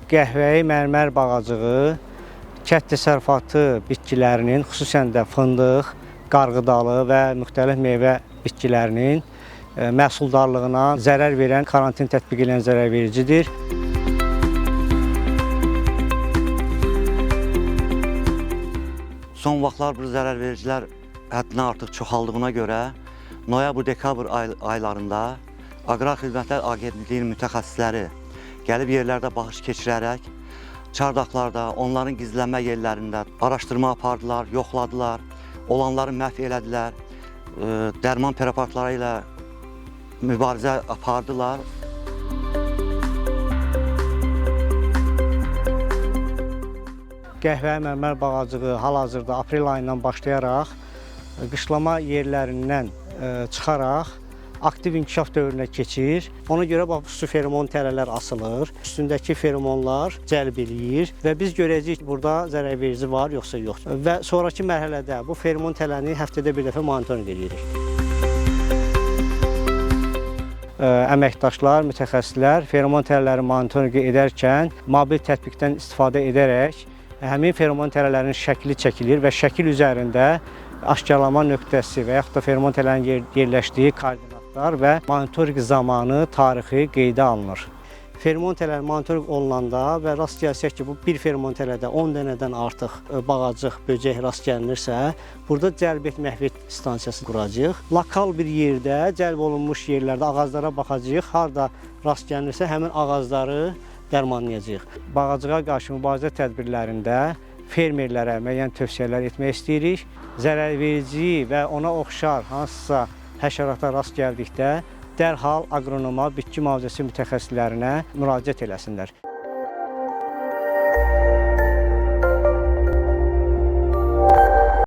Qəhvəyi mərmər bağacığı kənd təsərrüfatı bitkilərinin, xüsusən də fındıq, qarğıdalı və müxtəlif meyvə bitkilərinin məhsuldarlığına zərər verən, karantin tətbiq edən zərərvericidir. Son vaxtlar bu zərərvericilər həddindən artıq çoxaldığına görə noyabr-dekabr aylarında Aqrar Xidmətlər Agentliyinin mütəxəssisləri gəlib yerlərdə baxış keçirərək çardaqlarda, onların gizlənmə yerlərində araşdırma apardılar, yoxladılar, olanları məhv elədilər, dərman preparatları ilə mübarizə apardılar. Qəhvəyi mərmər bağacığı hal-hazırda aprel ayından başlayaraq qışlama yerlərindən çıxaraq aktiv inkişaf dövrünə keçir. Ona görə bax bu feromon tələlər asılır. Üstündəki feromonlar cəlb eləyir və biz görəcəyik ki, burada zərərverici var yoxsa yox. Və sonrakı mərhələdə bu feromon tələni həftədə bir dəfə monitorinq edirik. Əməkdaşlar, mütəxəssislər feromon tələləri monitorinq edərkən mobil tətbiqdən istifadə edərək həmin feromon tələlərinin şəkli çəkilir və şəkil üzərində aşkarlama nöqtəsi və yaxud da feromon tələnin yerləşdiyi koordinatlar və monitorinq zamanı, tarixi qeydə alınır. Feromon tələləri monitorinq olunanda və rast gəlsək ki, bu bir feromon tələdə 10 dənədən artıq bağacıq, böcək rast gəlinirsə, burada cəlb et məhv et stansiyası quracağıq. Lokal bir yerdə, cəlb olunmuş yerlərdə ağaclara baxacağıq. Harda rast gəlinirsə, həmin ağacları dərmanlayacağıq. Bağacığa qarşı mübarizə tədbirlərində fermerlərə müəyyən tövsiyələr etmək istəyirik. Zərərverici və ona oxşar hansısa həşərata rast gəldikdə dərhal aqronoma, bitki mühafizəsi mütəxəssislərinə müraciət eləsinlər.